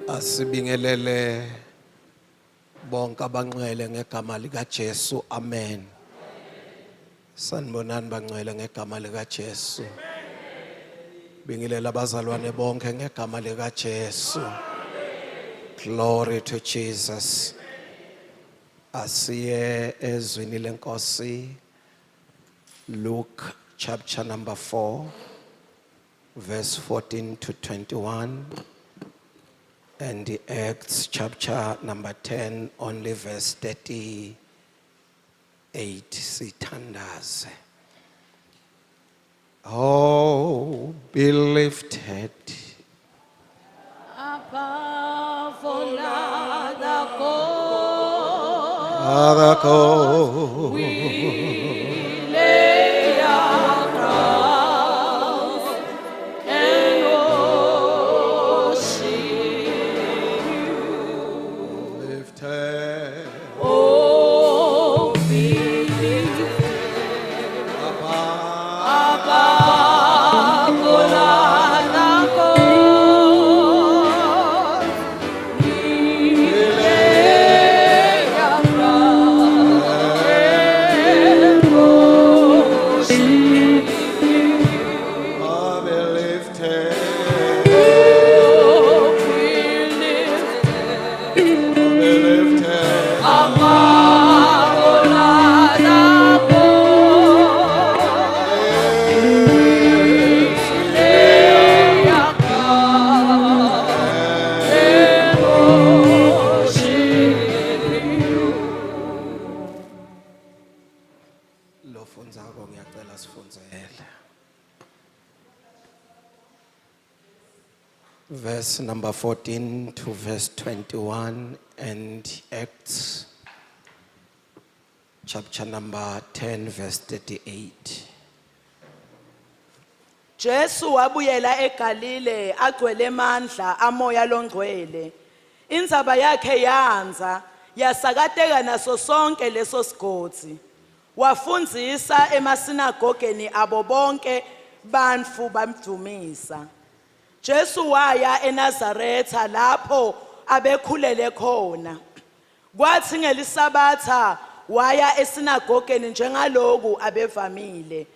Asibingelele bonke abangcwele ngegama likaJesu. Amen. Sanibonani bangcwele ngegama likaJesu. Bingelela abazalwane bonke ngegama likaJesu. Glory to Jesus. Asiye ezwini lenkosi Luke chapter number 4 verse 14 to 21 and the Acts chapter number 10 only verse 38 sithandaze. Oh, be lifted. Above all other gods, Other gods. we lay our crowns and worship you. Lifted. Oh, be lifted Above. above all other gods. We lay our crowns and worship you. Oh, be lifted. Oh, be lifted Be lifted. above all other gods. Lay our crowns and worship you. Lofundzako ngiyacela sifundzele. Verse number 14 to verse 21 and Acts chapter number 10 verse 38. Jesu wabuyela eGalile agcwele emandla amoya longcwele. Indzaba yakhe yandza yasakateka naso sonke leso sigodzi. Wafundzisa emasinagogeni abo bonke bantfu bamdumisa. Jesu waya eNazaretha lapho abekhulele khona. Kwathi ngelisabatha waya esinagogeni njengaloku abevamile.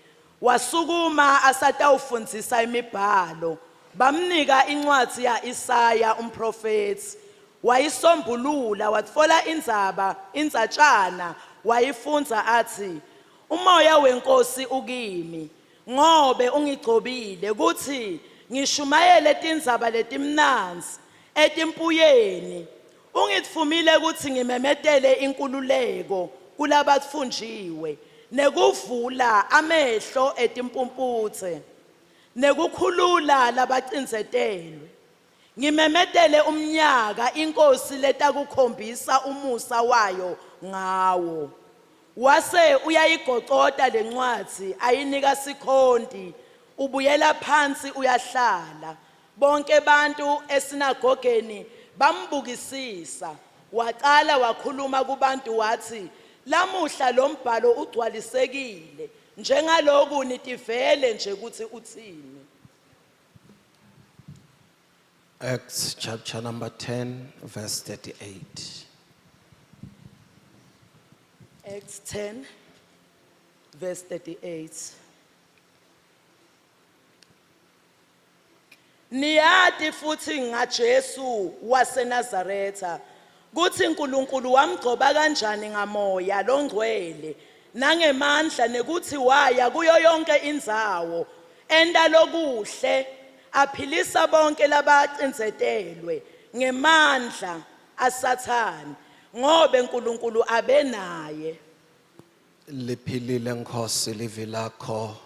Wasukuma asatawufundzisa imibhalo. Bamnika incwadzi yaIsaya umprofeti. Wayisombulula watfola indzaba indzatshana wayifundza athi umoya wenkosi ukimi ngobe ungigcobile kuthi ngishumayele tindzaba letimnandzi etimpuyeni ungitfumile kutsi ngimemetele inkululeko kulabatfunjiwe nekuvula amehlo etimpumputse nekukhulula labacindzetelwe ngimemetele umnyaka inkosi letakukhombisa umusa wayo ngawo wase uyayigocota lencwadzi ayinika sikhonti ubuyela phansi uyahlala bonke bantu esinagogeni bambukisisa waqala wakhuluma kubantu wathi lamuhla lo mbhalo ugcwalisekile njengaloku nitivele nje ukuthi uthini Acts chapter number 10 verse 38. Acts 10 verse 38 Niyati futhi ngaJesu waseNazaretha kuthi uNkulunkulu wamgcoba kanjani ngamoya longcwele nangemandla nekuthi waya kuyo yonke indzawo enta lokuhle aphilisa bonke labacindzetelwe ngemandla aSathane ngobe uNkulunkulu abenaye. Liphilile Nkosi livi lakho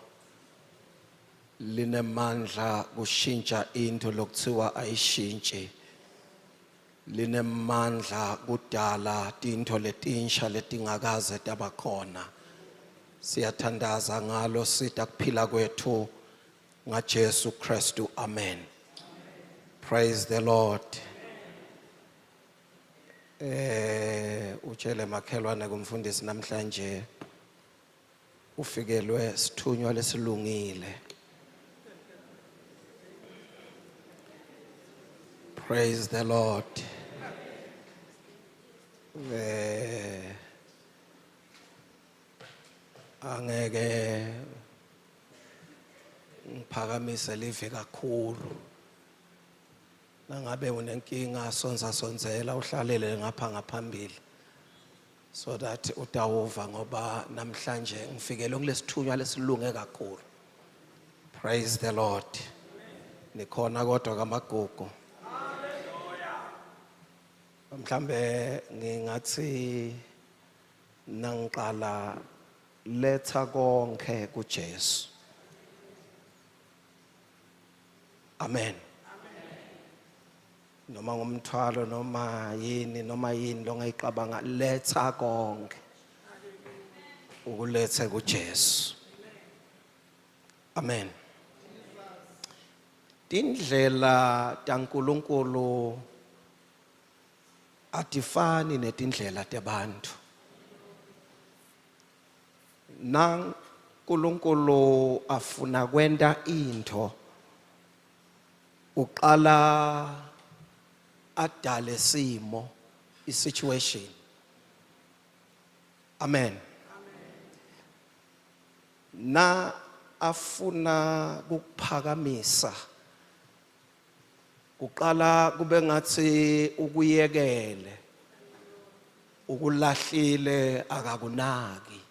linemandla kushintsha into lokuthiwa ayishintshi. Linemandla kudala tintfo letinsha letingakaze tabakhona. Siyathandaza ngalo sita kuphila kwethu ngaJesu Kristu. Amen. Praise the Lord. Eh utshele makhelwane kumfundisi namhlanje ufikelwe sithunywa lesilungile. Praise the Lord. Eh angeke ngiphakamise live kakhulu. Nangabe unenkinga sonza sonzela uhlalele ngapha ngaphambili. So that utawuva ngoba namhlanje ngifikele kulesithunywa lesilunge kakhulu. Praise the Lord. Nikhona kodwa kamagugu. Mhlambe ngingathi nangiqala letha konke kuJesu. Amen. Noma ngumthwalo noma yini noma yini longayicabanga letha konke. Ukulethe kuJesu. Amen. Tindlela taNkulunkulu atifani netindlela tebantfu. Na Nkulunkulu afuna kwenta intfo uqala adale simo i-situation. Amen. Na afuna kukuphakamisa kuqala kube ngathi ukuyekele ukulahlile akakunaki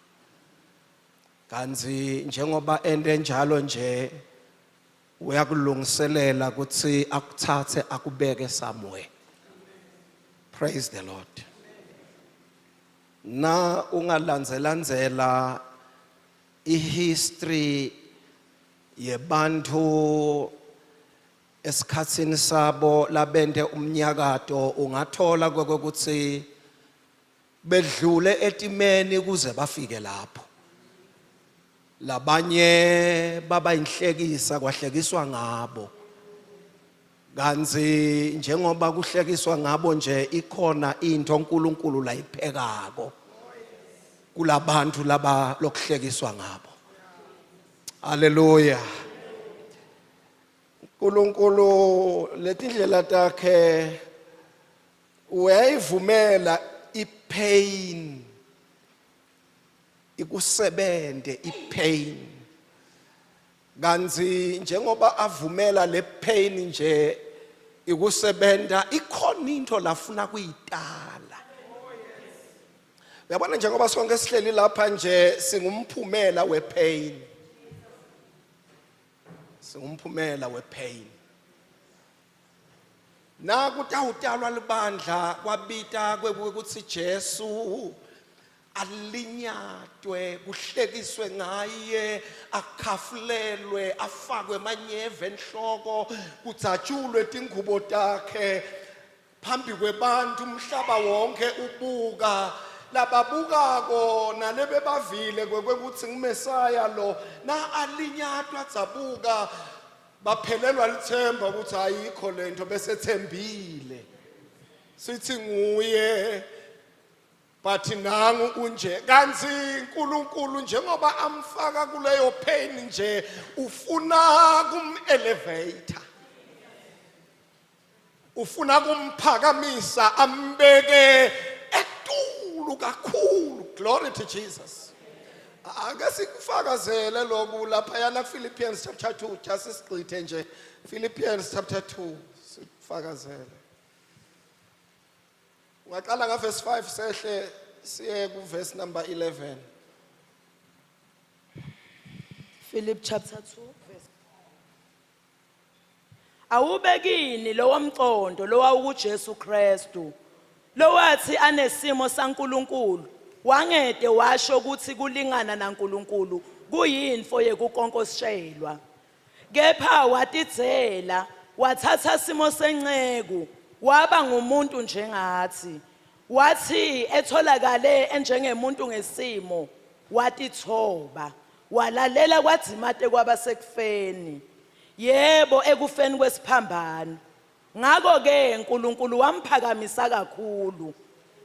kanti njengoba ende njalo nje uyakulungiselela ukuthi akuthathe akubeke somewhere. Praise the Lord. Na ungalandzelandzela ihistory yebantu esikhatsini sabo labente umnyakato ungathola kwekuthi bedlule etimeni kuze bafike lapho. Labanye baba inhlekisa kwahlekiswa ngabo. Kanti njengoba kuhlekiswa ngabo nje ikhona into uNkulunkulu layiphekako kulabantu laba lokuhlekiswa ngabo. Haleluya. uNkulunkulu letindlela takhe uyayivumela ipain ikusebente ipain. Kanti njengoba avumela le pain nje ikusebenta ikhona into lafuna kuyitala. Uyabona njengoba sonke sihleli lapha nje singumphumela wepain. Singumphumela wepain. Nakutawutalwa libandla kwabita kwekuthi Jesu alinyatwe kuhlekiswe ngaye akhafulelwe afakwe emanyeva enhloko kudzatshulwe tingubo takhe phambi kwebantu umhlaba wonke ubuka lababukako nalebebavile kwekuthi ngumesaya lo na alinyatwa dzabuka baphelelwa lithemba ukuthi ayikho lento besethembile sithi nguye. But nangu unje kanti uNkulunkulu njengoba amfaka kuleyo pain nje ufuna kum elevator, ufuna kumphakamisa ambeke etulu kakhulu. Glory to Jesus. Ake sikufakazele lokhu laphayana Philippians chapter 2, just sigqithe nje Philippians chapter 2 sikufakazele. Ungaqala nga verse 5 sehle siye ku verse number 11. Philip chapter 2 verse. Awubekini lowo mqondo lowawukuJesu Kristu lowathi anesimo saNkuluNkulu wangede washo ukuthi kulingana naNkulunkulu kuyinfo yekukonkoshelwa Kepha watidzela, watsatsa simo senceku, waba ngumuntu njengatsi. Watsi etholakale enjengemuntu ngesimo, watitfoba, walalela kwadzimate kwaba sekufeni, yebo, ekufeni kwesiphambano. Ngako-ke Nkulunkulu wamphakamisa kakhulu,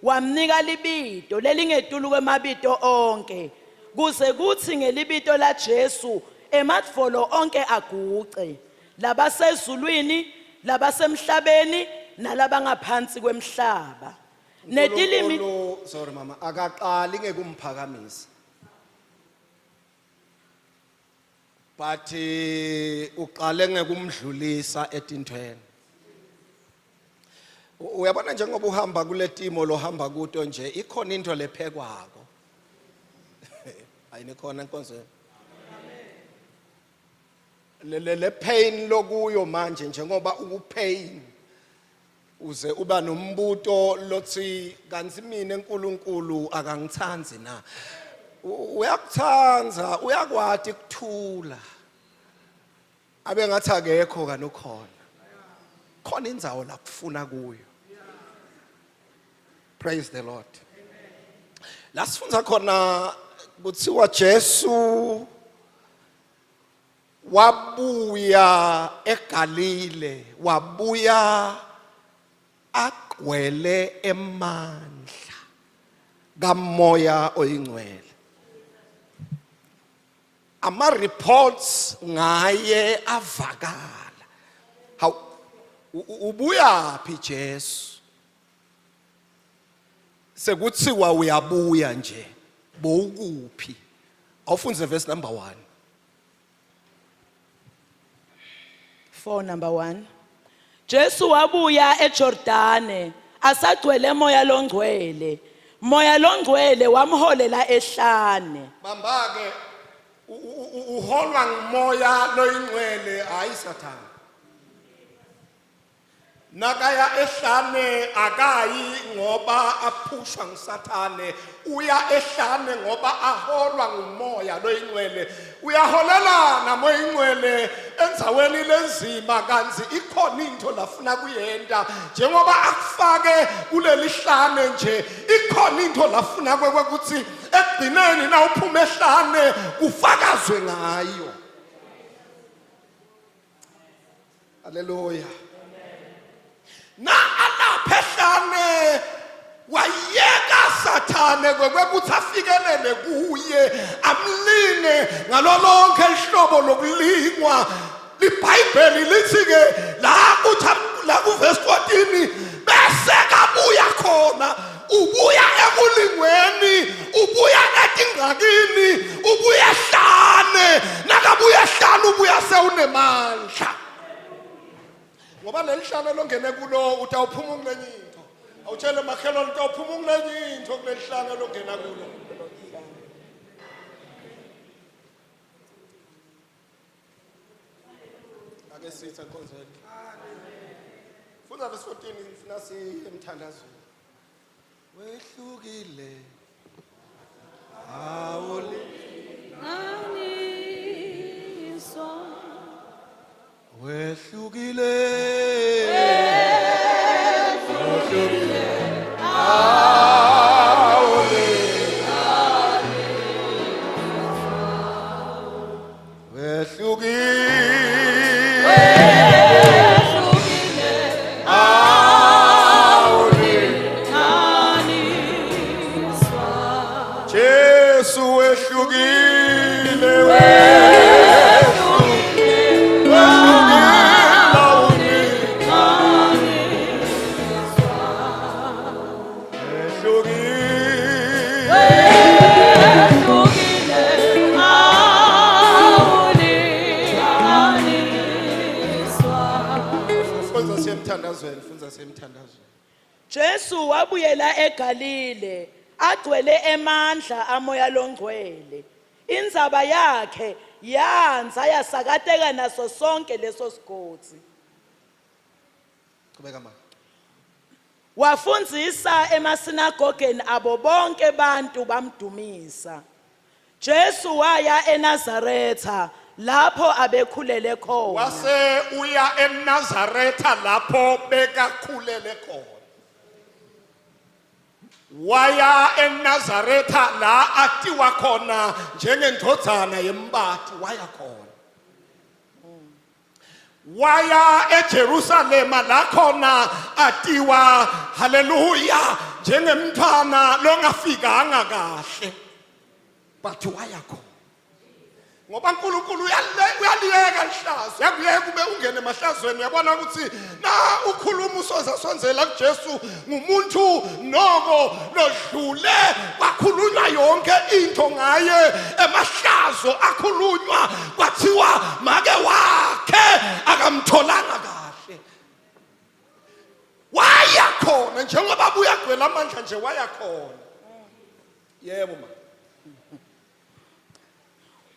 wamnika libito lelingetulu kwemabito onkhe, kuze kutsi ngelibito laJesu emadvolo onkhe aguce, labasezulwini, labasemhlabeni, nalabangaphansi kwemhlaba. Netilimi Unkulunkulu- sorry mama akaqali ngekumphakamisa but eh, uqale ngekumdlulisa etintweni uyabona njengoba uhamba kule timo lohamba kuto nje ikhona into lephekwako ayinikhona enkonzweni le le le pain lokuyo manje njengoba ukupain uze uba nombuto lothi kanti mina uNkulunkulu akangithandi na uyakuthanda uyakwati kuthula abe ngathi akekho kanokhona khona indzawo la kufuna kuyo praise the lord la sifundza khona kuthiwa Jesu wabuya eGalile wabuya agcwele emandla kamoya oyingcwele ama reports ngaye avakala hawu ubuyaphi Jesu sekuthiwa uyabuya nje bowukuphi awufunze verse number 1 4 number 1 Jesu wabuya eJordane asagcwele moya longcwele moya longcwele wamholela ehlane bamba ke uholwa ngumoya loyingcwele hayi sathane Nakaya ehlane akayi ngoba aphushwa ngusathane uya ehlane ngoba aholwa ngumoya loyingcwele uyaholelana moya ingcwele endzaweni lenzima kanti ikhona into lafuna kuyenta njengoba akufake kuleli hlane nje ikhona into lafuna kwekuthi ekugcineni na uphuma ehlane kufakazwe ngayo Haleluya. Na alapha ehlane wayeka sathane kwekuthi afikelele kuye amlinge ngalolonke ihlobo lokulingwa libhayibheli lithi ke la kuthi la kuverse 14 bese kabuya khona ubuya ekulingweni ubuya etingxakini ubuya ehlane nakabuya ehlane ubuya sewunemandla ngoba leli hlane longene kulo utawuphuma kulenye into awutshele makhelwane utawuphuma kulenye into kuleli hlane longena kulo ake sithi enkonzweni funda verse 14 ngifuna siye emthandazweni wehlukile awuli Aniswa wehlukile Wehlukile Jesu wehlukile Funza siyemthandazweni, funza siyemthandazweni. Jesu wabuyela eGalile agcwele emandla amoya longcwele. Indzaba yakhe yanza yasakateka naso sonke leso sigodzi. Qhubeka mama. Wafundzisa emasinagogeni abo bonke bantu bamdumisa. Jesu waya eNazaretha lapho abekhulele khona. Wase uya eNazaretha lapho bekakhulele khona. Waya eNazaretha la atiwa khona njengendvodzana yembati waya khona. Waya eJerusalema la khona atiwa haleluya njengemntwana longafikanga kahle. But waya khona. Ngoba uNkulunkulu uyaliyeka lihlazo, uyakuyeka ube ungene emahlazweni. Uyabona ukuthi na ukhuluma usoza sonzela kuJesu ngumuntu noko lodlule kwakhulunywa yonke into ngaye, emahlazo akhulunywa kwathiwa make wakhe akamtholanga kahle. Waya khona njengoba buya gcwele amandla nje, waya khona. Yebo ma.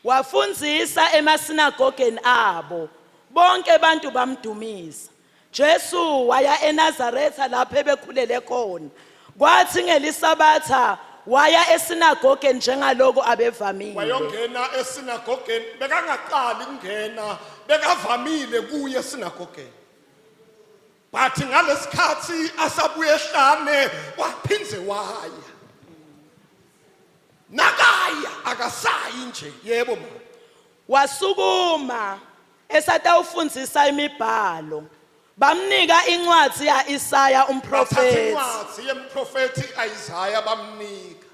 Wafundzisa emasinagogeni abo, bonke abantu bamdumisa. Jesu waya eNazaretha lapho ebekhulele khona. Kwathi ngelisabatha waya esinagogeni njengaloko abevamile. Wayongena esinagogeni, bekangaqali kungena, bekavamile kuye esinagogeni. But ngalesikhathi asabuye ehlane waphindze waya. Nakaya akasayi nje yebo mama. Wasukuma esatawufundzisa imibhalo. Bamnika incwadzi ya-Isaya Bathatha umprofethi. incwadzi yemprofethi Isaya bamnika.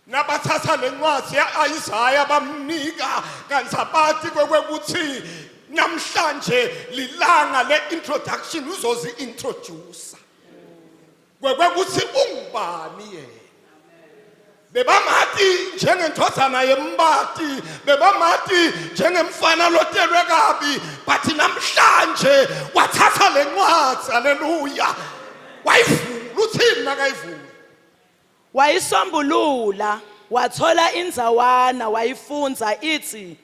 Nabathatha lencwadzi ya-Isaya bamnika kanti abati kwekuthi namhlanje lilanga le-introduction uzozi-introducer kwekuthi ungubani yena. Bebamati njengendodana yembati, bebamati njengemfana lotelwe kabi, but namhlanje wathatha lencwadzi, haleluya, wayivula. Uthini nakayivula? Wayisombulula wathola indzawana wayifundza itsi,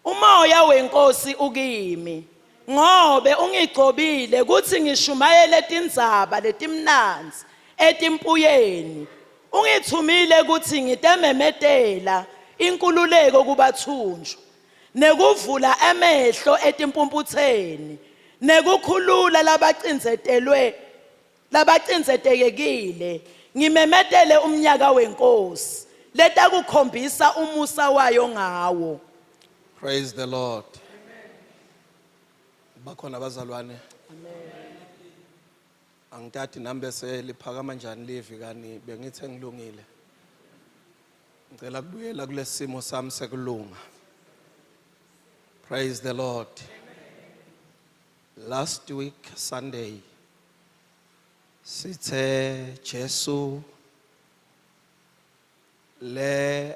Umoya weNkosi ukimi, ngobe ungigcobile kutsi ngishumayele tindzaba letimnandzi etimpuyeni. Ungithumile kutsi ngitememetela inkululeko kubathunjwa, nekuvula emehlo etimpumputseni, nekukhulula labacindzetelwe labacindzetelekile, ngimemetele umnyaka weNkosi letakukhombisa umusa wayo ngawo. Praise the Lord. Bakhona abazalwane. Angitati nami bese liphakama njani livi kani bengithe ngilungile. Ngicela kubuyela kulesimo sami sekulunga. Praise the Lord. Last week Sunday sithe Jesu le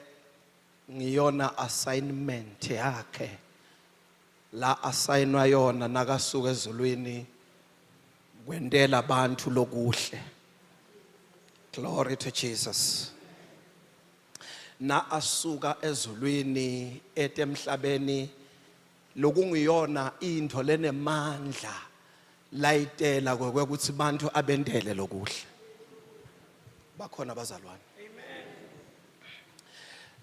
ngiyona assignment yakhe la assignwa yona nakasuka ezulwini kwentela abantu lokuhle. Glory to Jesus. Na asuka ezulwini etemhlabeni lokungiyona intfo lenemandla layitela kwekuthi bantfu abentele lokuhle. Bakhona abazalwane.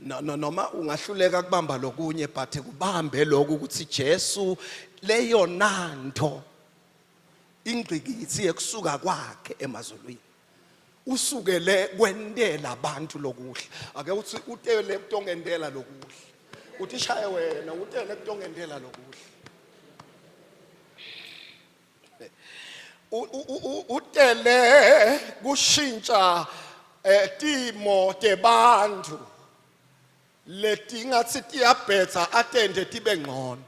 No, no, noma ungahluleka kubamba lokunye but kubambe lokhu ukuthi Jesu leyona nto ingqikithi yekusuka kwakhe emazulwini usukele kwentela abantu lokuhle. Ake uthi utele kutongentela lokuhle, uthi shaye wena utele kutongentela lokuhle, utele kushintsha timo tebantu letingathi tiyabhetha atende tibe ngcono.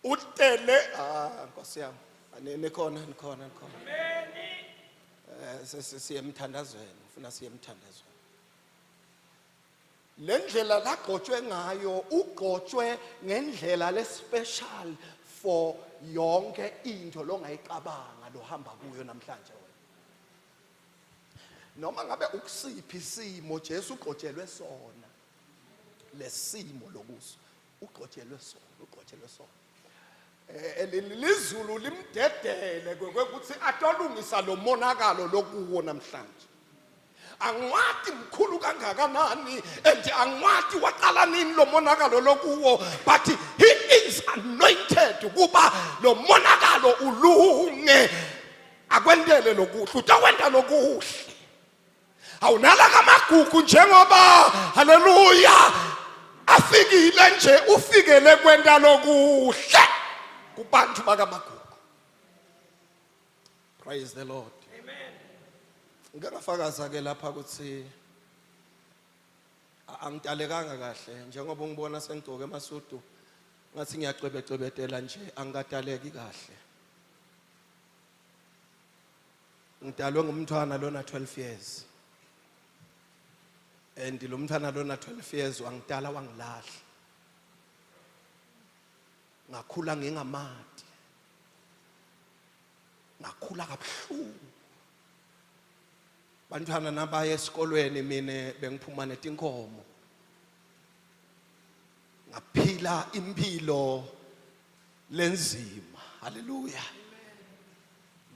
Utele ah Nkosi yami nikhona nikhona nikhona. Eh siye emthandazweni, ufuna siye emthandazweni. Le ndlela lagcotshwe ngayo ugcotshwe ngendlela le special for yonke into longayicabanga lohamba kuyo namhlanje wena. Noma ngabe ukusiphi isimo Jesu ugcotshelwe sona lesimo lokuso. Ugcotshelwe sona, ugcotshelwe sona. Eh, lizulu limdedele kwekuthi atolungisa lo monakalo lokuwo namhlanje. Angiwati mkhulu kangakanani and angiwati waqala nini lo monakalo lokuwo, but he is anointed kuba lo monakalo ulunge, akwentele lokuhle, utakwenta lokuhle. Awunala kamagugu njengoba haleluya afikile nje, ufikele kwenta lokuhle kubantu bakamagugu. Praise the Lord. Amen. Ngike ngafakaza ke lapha ukuthi Angidalekanga kahle njengoba ungibona sengigcoke emasudu ngathi ngiyacwebecwebetela nje angikadaleki kahle. Ngidalwe ngumntwana lona 12 years. And lo mntwana lona 12 years wangidala wangilahla. Ngakhula ngingamati. Ngakhula kabuhlungu. Bantwana nabaye esikolweni mina bengiphuma netinkomo. Ngaphila impilo lenzima. Haleluya.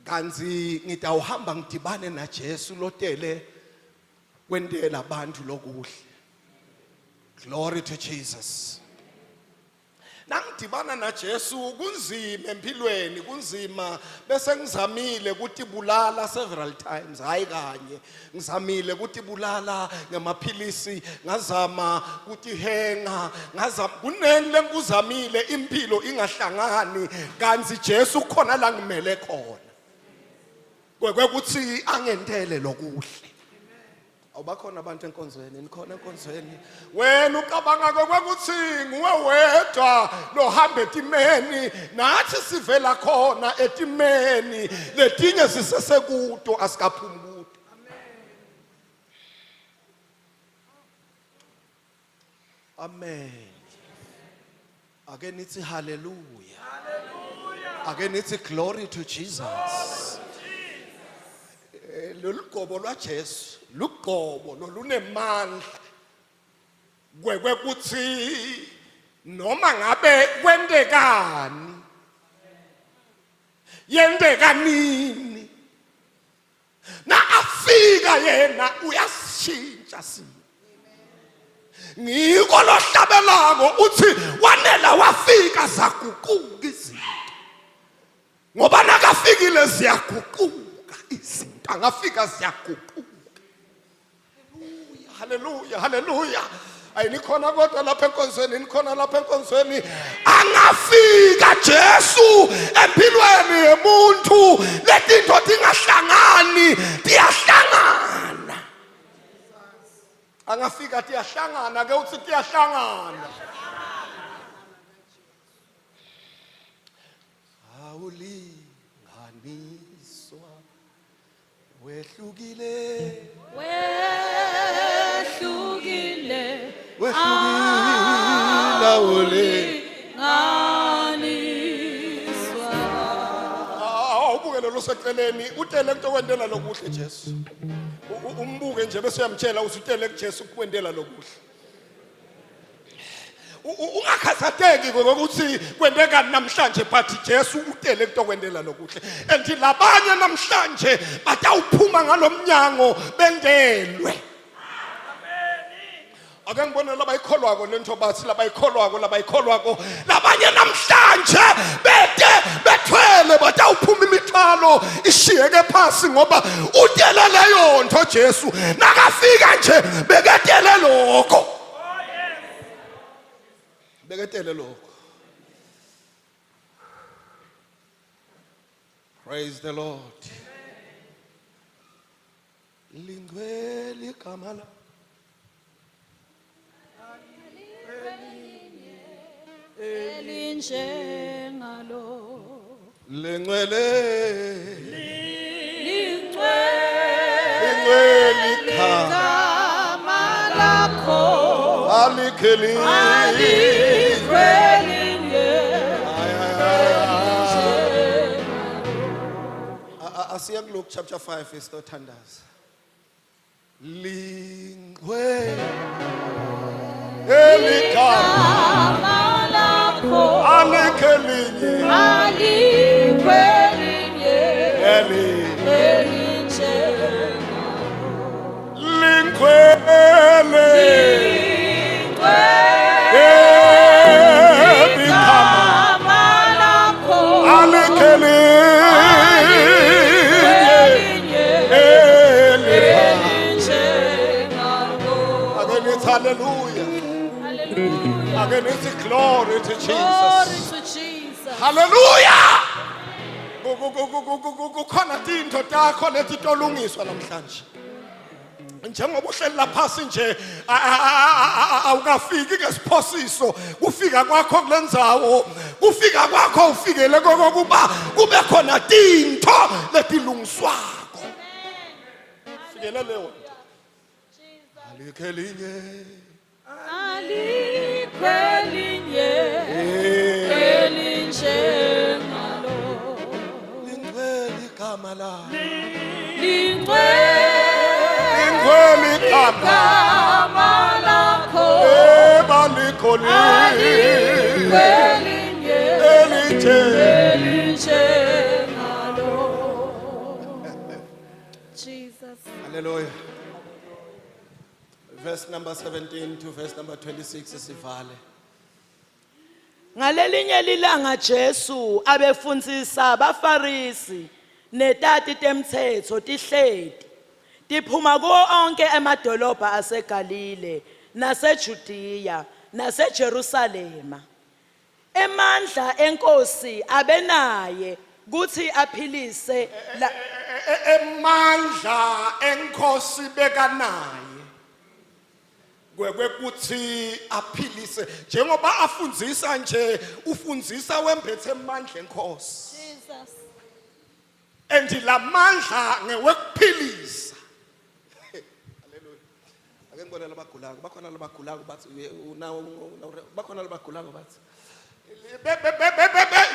Kanzi ngitawuhamba ngidibane naJesu lotele kwentela abantu lokuhle. Glory to Jesus. Nangidibana naJesu kunzima empilweni kunzima bese ngizamile ukutibulala several times hayi kanye ngizamile ukutibulala ngamaphilisi ngazama kutihenga ngazama kunengi lengikuzamile impilo ingahlangani kanti Jesu khona la ngimele khona kwekuthi angentele lokuhle Awubakhona abantu enkonzweni, nikhona enkonzweni. Wena ucabanga kokuthi nguwe wedwa lohamba etimeni, nathi sivela khona etimeni, letinye sisesekuto asikaphumi kuto. Amen. Ake nithi hallelujah. Hallelujah. Ake nithi glory to Jesus. Eh, lolu gobo lwaJesu lugobo lolunemandla kwekuthi noma ngabe kwentekani yenteka nini na afika yena uyasishintsha simo ngiko lohlabelako uthi wanela wafika zaguquka izinto ngoba nakafikile ziyaguquka izinto angafika ziyaguquka haleluya haleluya ayinikhona kodwa lapha enkonzweni nikhona lapha enkonzweni angafika Jesu empilweni yomuntu letinto tingahlangani tiyahlangana angafika tiyahlangana ke uthi tiyahlangana Awulinganiswa wehlukile Wehlukile wehlukile awulinganiswa Awubuke lolu seceleni utele kutokwentela lokuhle Jesu umbuke nje bese uyamtshela usutele kuJesu kukwentela lokuhle ungakhathatheki ngokuthi kwendekani namhlanje but Jesu utele kutokwendela lokuhle and labanye namhlanje batawuphuma ngalomnyango bendelwe ake ngibone labayikholwako lento bathi labayikholwako labayikholwako labanye namhlanje bete bethwele batawuphuma imithwalo ishiyeke phasi ngoba utele leyo nto Jesu nakafika nje beketele lokho beketele lokho praise the lord lingcwele igama la Elinjengalo lingcwele lingcwele lingcwele igama igama lakho alikheli alikwelinye Asiye kuLuke chapter 5 esitothandaza. Lingcwele eligama igama lakho alikho elinye alikwelinye eli elinjengalo lingcwele lingcwele eligama igama lakho alikho elinye alikwelinye eligama elinjengalo ake nithi haleluya Hallelujah. ake nithi glory to Glory Jesus to Jesus. haleluya Kukhona tintfo takho letitolungiswa namhlanje. Njengoba uhleli laphasi nje awukafiki ngesiphosiso kufika kwakho kulendzawo kufika kwakho ufikele kokuba kube khona tintfo letilungiswako fikele leyo nto alikho elinye Alikho elinye elinjengalo. Lingcwele igama lakho. Lingcwele Lingcwele igama igama lakho. Ebalikho Alikho elinye elinje elinjengalo. Jesus. Hallelujah. Verse number 17 to verse number 26 sivale. Ngalelinye lilanga Jesu abefundzisa abaFarisi netati temtsetfo tihleti tiphuma kuwo onke emadolobha aseGalile naseJudiya naseJerusalema. Emandla enkosi abenaye kutsi aphilise la Emandla enkosi bekanaye kwekuthi aphilise njengoba afundzisa nje ufundzisa wembethe emandla enkosi. Jesus. And lamandla ngewekuphilisa. Hallelujah. Ake ngibone labagulako bakhona labagulako bathi unawo bakhona labagulako bathi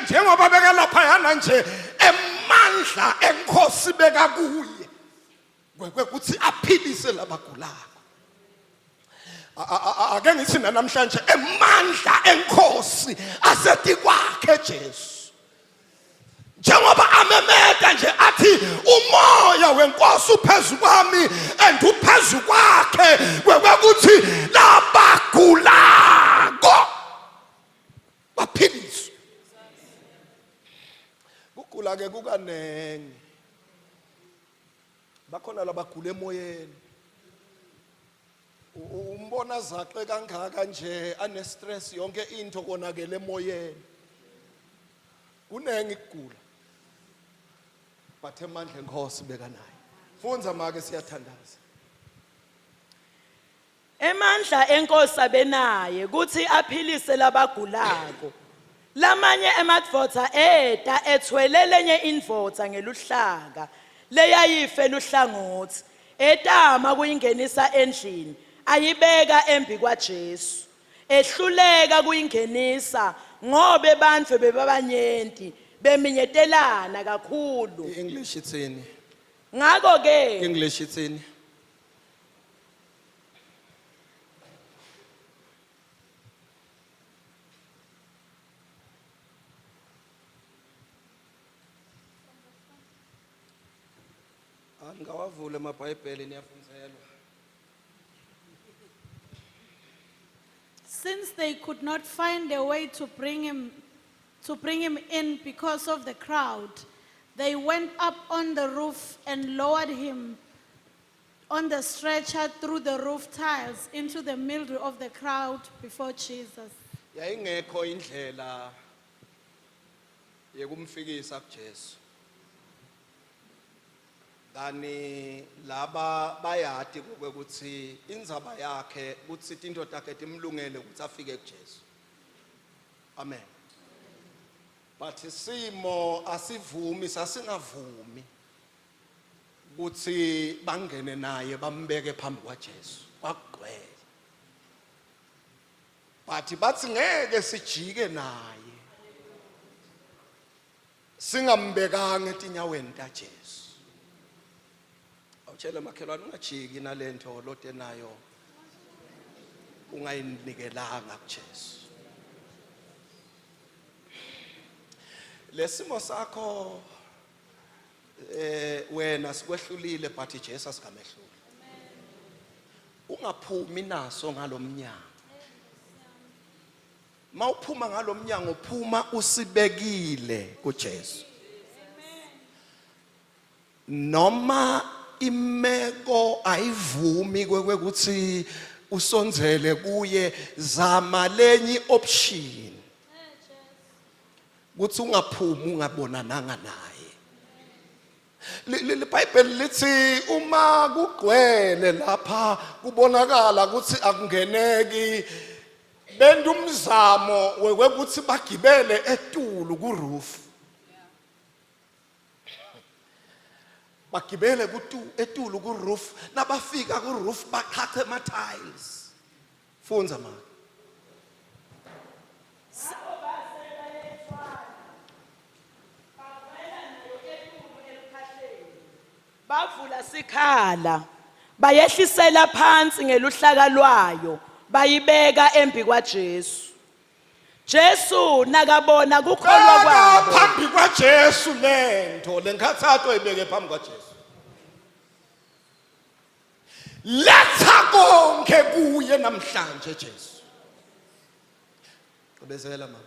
njengoba bekalaphayana nje emandla enkosi bekakuye kwekuthi aphilise labagulako. Ake ngithi namhlanje emandla enkosi asetikwakhe Jesu. Njengoba amemeta nje athi umoya wenkosi uphezu kwami and uphezu kwakhe kwekuthi labagulako baphiliswe. Kugula ke kukanengi. Bakhona labagula emoyeni. Umbona zaxe kangaka nje ane stress yonke into konakele emoyeni. Kunengi kugula. But emandla enkosi bekanayo. Fundza make siyathandaza. Emandla enkosi abenaye kutsi aphilise labagulako. Lamanye emadvodza eta ethwele lenye indvodza ngeluhlaka leyayife luhlangotsi etama kuyingenisa endlini ayibeka embi kwaJesu. Ehluleka kuyingenisa ngobe bantfu bebabanyenti beminyetelana kakhulu. I-English itsini? Ngako ke English itsini? Angawavula amabhayibheli niyafundzelwa. Since they could not find a way to bring him to bring him in because of the crowd, they went up on the roof and lowered him on the stretcher through the roof tiles into the middle of the crowd before Jesus. Yayingekho indlela yekumfikisa kuJesu. Kani laba bayati ukuthi indzaba yakhe kutsi tinto takhe timlungele ukuthi afike kuJesu. Amen. But isimo asivumi sasingavumi ukuthi bangene naye bambeke phambi kwaJesu. Kwakugcwele. But bathi ngeke sijike naye. Singambekanga etinyaweni taJesu. Awutshele makhelwane ungajiki nalento lote nayo ungayinikelanga kuJesu. Lesimo sakho eh wena sikwehlulile but Jesu asikamehluli. Ungaphumi naso ngalomnyango. Mawuphuma ngalomnyango phuma usibekile kuJesu. Noma imeko ayivumi kwekuthi usondzele kuye zama lenye option. Kuthi ungaphumi ungabonananga naye. LiBhayibheli lithi uma kugcwele lapha kubonakala ukuthi akungeneki benta umzamo wekuthi bagibele etulu ku-roof bagibele kutu etulu ku-roof nabafika ku-roof baqhaqhe ama-tiles fundza mama Bavula sikhala bayehlisela phansi ngeluhlaka lwayo bayibeka embi kwaJesu. Jesu nakabona kukholwa Beka kwabo phambi kwaJesu lento lenkhathato ibeke phambi kwaJesu letha konke kuye namhlanje Jesu Gqibezela mama.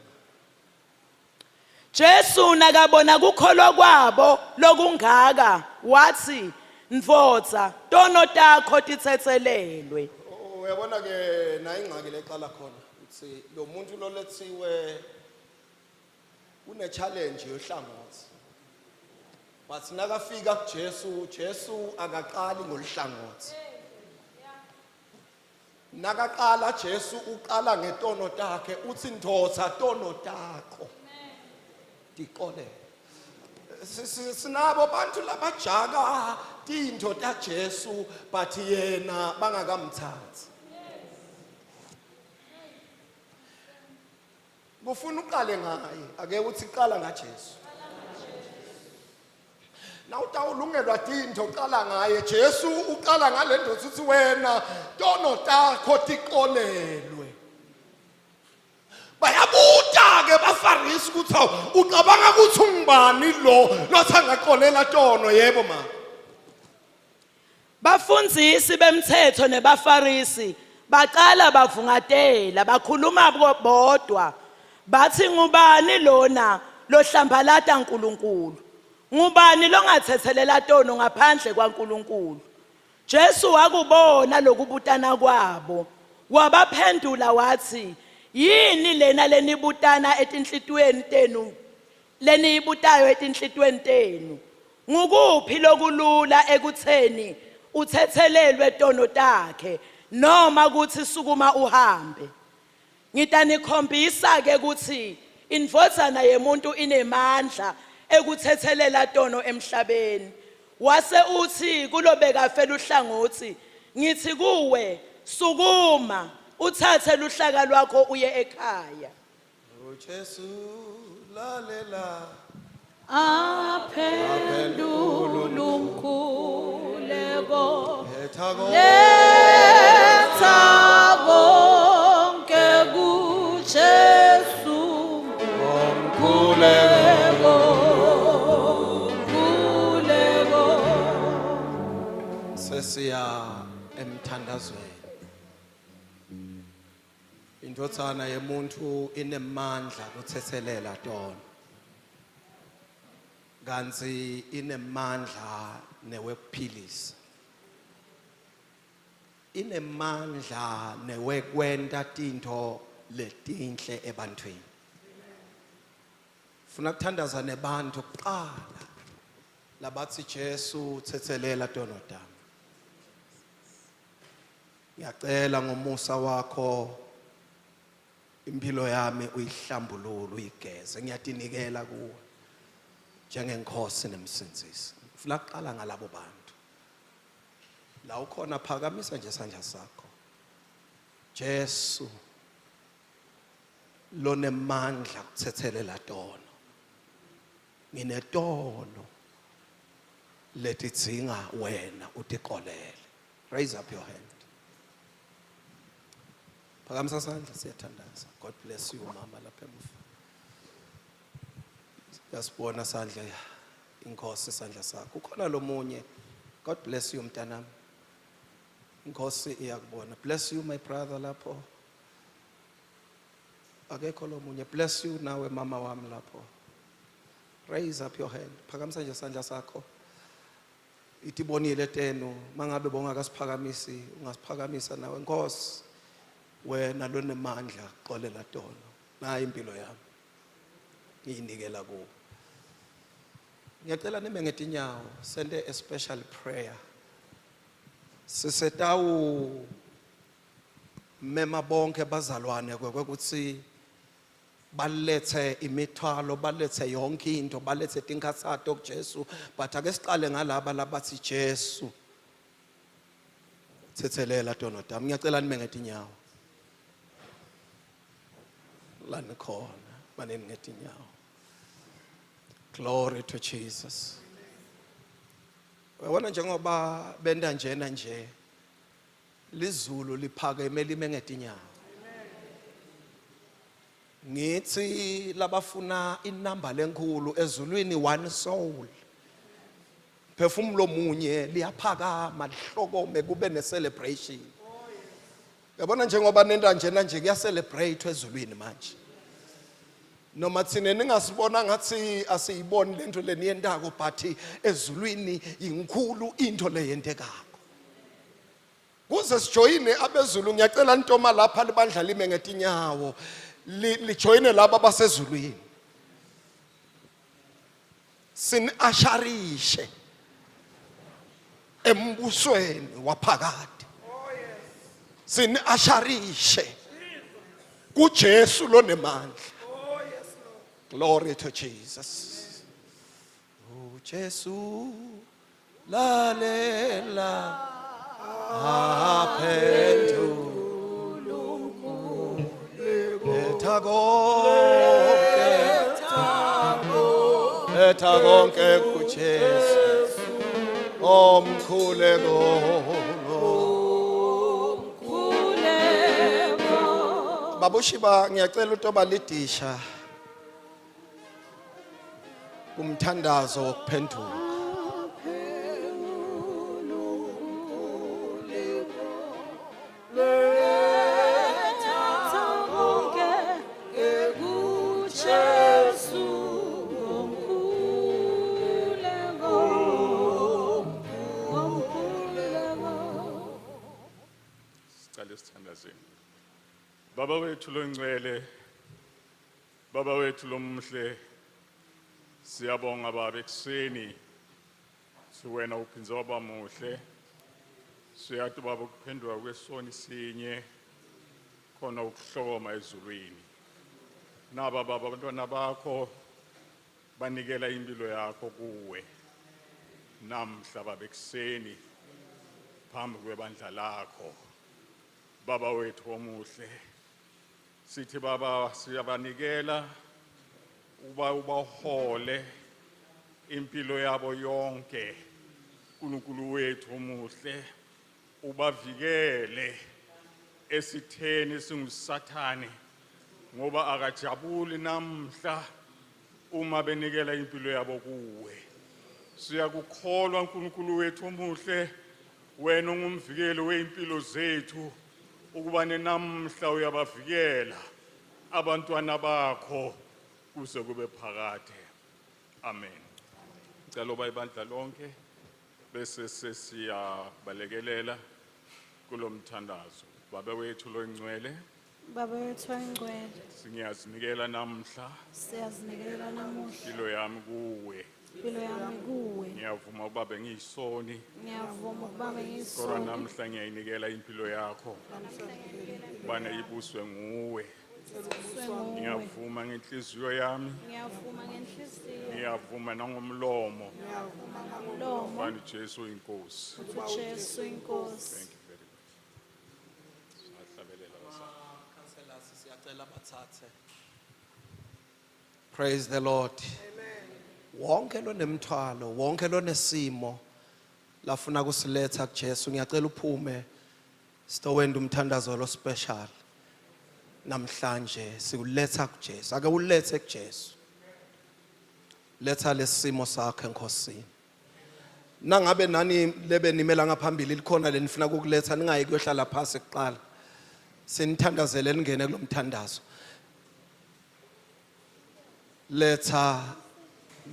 Jesu nakabona kukholwa kwabo lokungaka wathi ndvodza tono takho titsetselelwe. Uyabona ke nayo ingxaki leqala khona ukuthi lo muntu lolethiwe une challenge yohlangothi. But nakafika kuJesu, Jesu akaqali ngoluhlangothi. Nakaqala Jesu uqala ngetono takhe uthi ndotha tono takho. Tiqolele. Sinabo abantu labajaka tintfo taJesu but yena bangakamthathi. Kufuna uqale ngaye, ake uthi qala ngaJesu. Nawutawulungelwa tintfo uqala ngaye Jesu uqala ngale ndoda uthi wena tono takho tiqolelwe. Bayabuta ke baFarisi ukuthi awu ucabanga ukuthi ungubani lo lothi angaqolela tono yebo ma. Bafundzisi bemthetho nebaFarisi baqala bavungatela bakhuluma bodwa bathi ngubani lona lohlambalata uNkulunkulu ngubani longathethelela tono ngaphandle kwaNkulunkulu Jesu wakubona lokubutana kwabo wabaphendula wathi yini lena lenibutana etinhlitiyweni tenu leniyibutayo etinhlitiyweni tenu Ngukuphi lokulula ekutheni uthethelelwe tono takhe noma kuthi sukuma uhambe? Ngitanikhombisa ke ukuthi indvodzana yemuntu inemandla ekuthethelela tono emhlabeni. Wase uthi kulobekafe luhlangothi, ngithi kuwe, sukuma uthathe luhlaka lwakho uye ekhaya. Jesu lalela Aphendula umkhuleko Letha konke Letha konke kuJesu umkhuleko Mkhuleko Sesiya emthandazweni. Indvodzana yemuntfu inemandla kutsetselela tono. Kantsi inemandla newekuphilisa. Inemandla newekwenta tintfo letinhle ebantfwini. Funa kuthandaza nebantfu kuqala labatsi Jesu tsetselela tono tami. Ngiyacela ngomusa wakho impilo yami uyihlambulule uyigeze ngiyatinikela kuwe njengenkosi nemsindzisi. Ngifuna kuqala ngalabo bantu. La ukhona phakamisa nje isandla sakho. Jesu lonemandla kuthethelela tono. Nginetono letidzinga wena utiqolele. Raise up your hand. Phakamisa sandla siyathandaza. God bless you mama lapha emuva. Siyasibona sandla inkosi isandla sakho. Ukhona lomunye. God bless you mntanami. Inkosi iyakubona. Bless you my brother lapho. Akekho lomunye. Bless you nawe mama wami lapho. Raise up your hand. Phakamisa nje isandla sakho. Itibonile tenu mangabe bongakasiphakamisi ungasiphakamisa nawe Nkosi wena lonemandla xolela tono nayi impilo yami ngiyinikela kuwe. Ngiyacela nime ngetinyawo sente a special prayer. Sisetawu mema bonke bazalwane kwekutsi balethe imithwalo, balethe yonke into, balethe tinkhatsato kuJesu, but ake siqale ngalaba labathi Jesu thethelela tono tami. Ngiyacela nime ngetinyawo. Lanikhona manini ngetinyawo. Glory to Jesus. Uyabona njengoba benta njena nje lizulu liphakeme lime ngetinyawo. Ngithi labafuna inamba lenkulu ezulwini, one soul. Phefumulo munye liyaphakama lihlokome kube ne celebration. Yabona njengoba nenta njena nje kuya celebrate ezulwini manje. Noma thina ningasibona ngathi asiyiboni lento leniyentako, but ezulwini inkulu into leyentekako. Kuze sijoyine abezulu, ngiyacela ntoma lapha libandla lime ngetinyawo lijoyine laba basezulwini. Siniasharishe embusweni waphakade. Siniasharishe kuJesu lonemandla. Glory to Jesus. Oh Jesu, lalela aphendula, letha konke, letha konke kuJesu omkhuleko. Babushiba, ngiyacela utoba lidisha kumthandazo wokuphenduka. Kujesu ngomkhuleko, ngomkhuleko. Sicale sithandazeni. Baba wethu longcwele, Baba wethu lomuhle, siyabonga Baba ekuseni. Siwena uphindze waba muhle. Siyathi Baba ukuphenduka kwesoni sinye khona ukuhlokoma ezulwini. Naba Baba abantwana bakho banikela impilo yakho kuwe. Namhla Baba ekuseni phambi kwebandla lakho. Baba wethu omuhle, sithi Baba siyabanikela uba ubahole impilo yabo yonke. uNkulunkulu wethu omuhle, ubavikele esitheni singuSathane, ngoba akajabuli namhla uma benikela impilo yabo kuwe. Siyakukholwa uNkulunkulu wethu omuhle, wena ungumvikeli weimpilo zethu, ukuba nenamhla uyabavikela abantwana bakho kuze kube phakade. Amen. Ngicela uba ibandla lonke bese sesiyabalekelela kulomthandazo. Baba wethu loyingcwele, Baba wethu oyingcwele, singiyazinikela namhla siyazinikela namuhla impilo yami kuwe. Impilo yami kuwe. Ngiyavuma ukuba bengiyisoni, Ngiyavuma ukuba kodwa bengiyisoni. namhla ngiyayinikela impilo yakho ubane ibuswe nguwe. Nguwe. Ngiyavuma ngenhliziyo yami, Ngiyavuma ngenhliziyo, ngiyavuma nangomlomo ngomlomo ubani Jesu inkosi. ukuthi uJesu inkosi. Thank you very much. Singahlabelela bazalwane. Councillors, siyacela bathathe. Praise the Lord. Wonke lonemthwalo, wonke lonesimo lafuna kusiletha kuJesu, ngiyacela uphume sitowenda umthandazo lo special. Namhlanje sikuletha kuJesu. Ake ulethe kuJesu. Letha lesimo sakhe eNkosini. Nangabe nani lebe nimela ngaphambili likhona lenifuna ukukuletha, ningayi kuyohlala phansi kuqala. Sinithandazele ningene kulomthandazo. Letha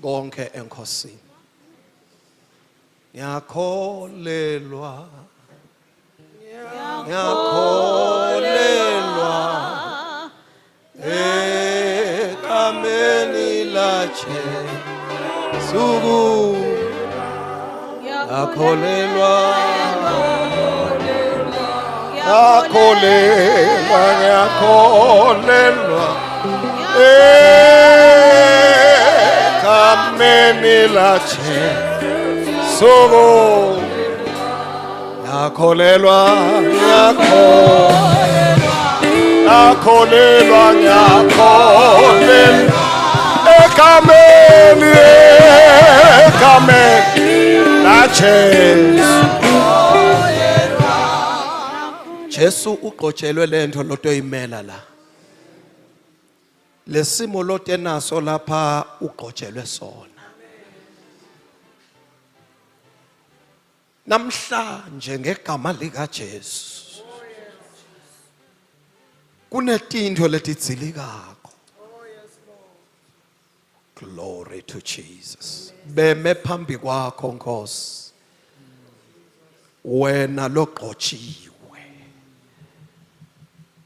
konke eNkosini. Ngiyakholelwa, ngiyakholelwa egameni la Jesu. Suku Akholelwa Ngiyakholelwa, ngiyakholelwa egameni laJesu. Ngiyakholelwa, ngiyakholelwa, ngiyakholelwa egameni, egameni laJesu. Jesu ugqotshelwe lento lotoyimela la. Lesimo lotenaso lapha ugqotshelwe sona. Namhlanje ngegama lika Jesu. Kunetinto letidzilikako. Glory to Jesus. Beme phambi kwakho Nkosi. Wena logqotshiwe.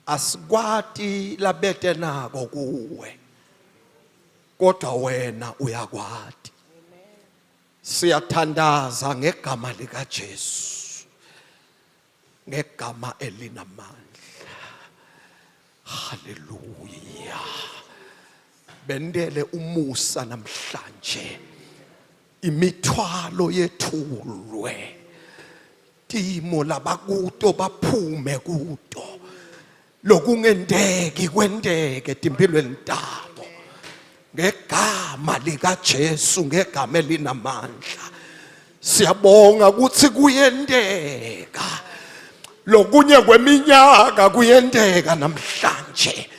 Asikwati labete nako kuwe. Kodwa wena uyakwati. Siyathandaza ngegama lika Jesu. Ngegama elinamandla. Haleluya. Bendele umusa namhlanje. Imithwalo yethulwe. Timo labakuto baphume kuto. Lokungenteki kwenteke etimpilweni tabo. Ngegama lika Jesu ngegama elinamandla. Siyabonga ukuthi kuyenteka. Lokunye kweminyaka kuyenteka namhlanje.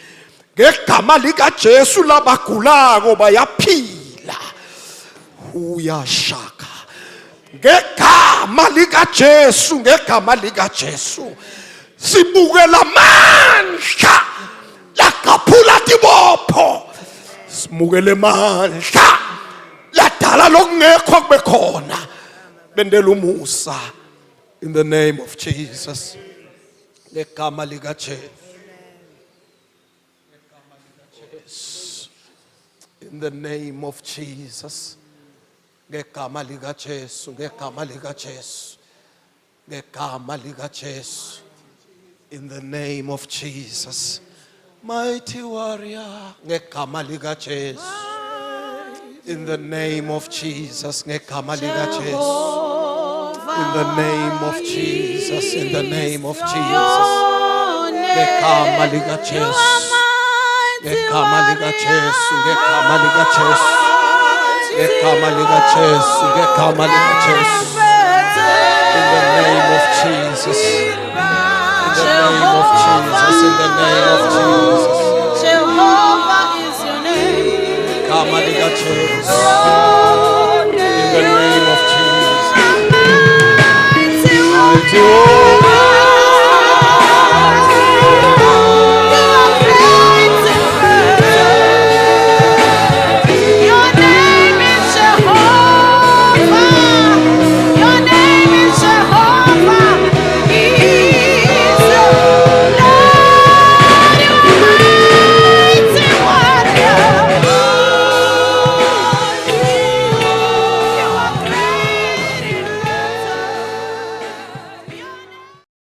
Ngegama likaJesu labagulako bayaphila. Uyashaka. Ngegama likaJesu, ngegama likaJesu. Sibukela amandla lagaphula tibopho. Simukele amandla ladala lokungekho kube khona. Bendela umusa in the name of Jesus. Ngegama likaJesu. In the name of Jesus. Ngegama likaJesu, ngegama likaJesu. Ngegama likaJesu. In the name of Jesus. Mighty warrior, ngegama likaJesu. In the name of Jesus, ngegama likaJesu. In the name of Jesus, in the name of Jesus. Ngegama likaJesu. Ngegama likaJesu, ngegama likaJesu. Ngegama likaJesu, ngegama likaJesu. In the name of Jesus. In the name of Jesus, in the name of Jesus. Jehovah is your name. Gama likaJesu. In the name of Jesus. Mighty Mighty